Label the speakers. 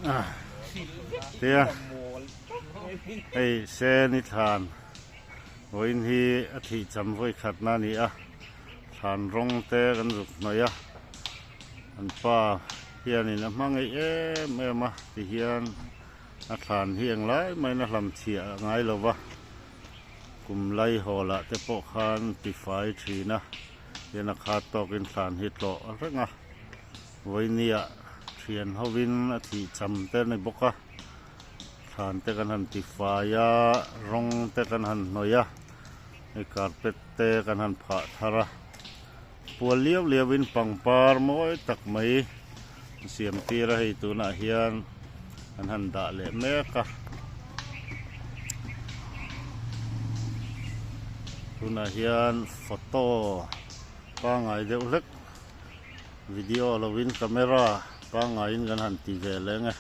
Speaker 1: Tia hei Seni thlan vawiin hi a thih cham vawi khatna a ni a, thlan rawng te kan zuk hnawih a, an pa hianin a hmangaih em em a tihian a thlan hi englai maiin a hlam chhiah a ngai lo va, kum lai hawl ah te pawh khan tifai thin a, hian a khat tawkin thlan hi tlawh reng a. Vawinia thian hovin a thih cham te a ni bawk a, thlan te kan han ti fai a, rawng te kan han hnawih a, hei carpet te kan han phah thar a, pual liau liau in pangpar mawi tak mai an siam tir a hei tunah hian an han dah leh mek a, tunah hian photo pangngai deuh hlek. Video lovin camera pangngaiin kan han ti ve leng e.